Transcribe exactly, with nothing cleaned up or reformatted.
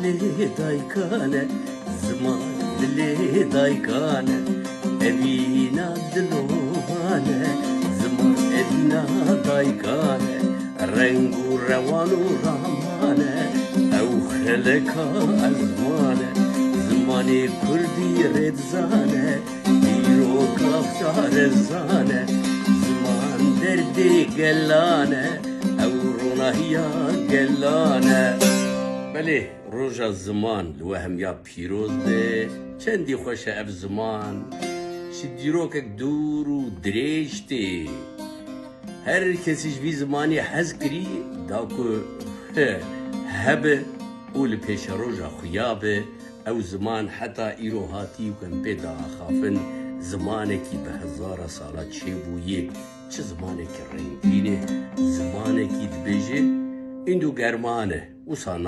Dilê daykan e, ziman dilê daykan e, evîna dilovan e, ziman evîna daykan e, reng û rewan û raman e, ew xeleka ezman e, zimanê kurdî rê dizane, dîroka xarizan e, ziman derdê gelan e, ew ronahiya gelan e. Belê, roja ziman li we hemiya pîroz be. Çendî xweş e ev ziman. Ji dîrokek dûr û dirêj tê. Her kesî ji vî zimanî hez kirî, da ku hebe û li pêşeroja xuya be. Ew ziman heta îro hatî û em pê diaxafin, zimanekî bi hezara sala çêbûyê. Çi zimanekî rengîn e, zimanekî dibêje, îndo german e, wisa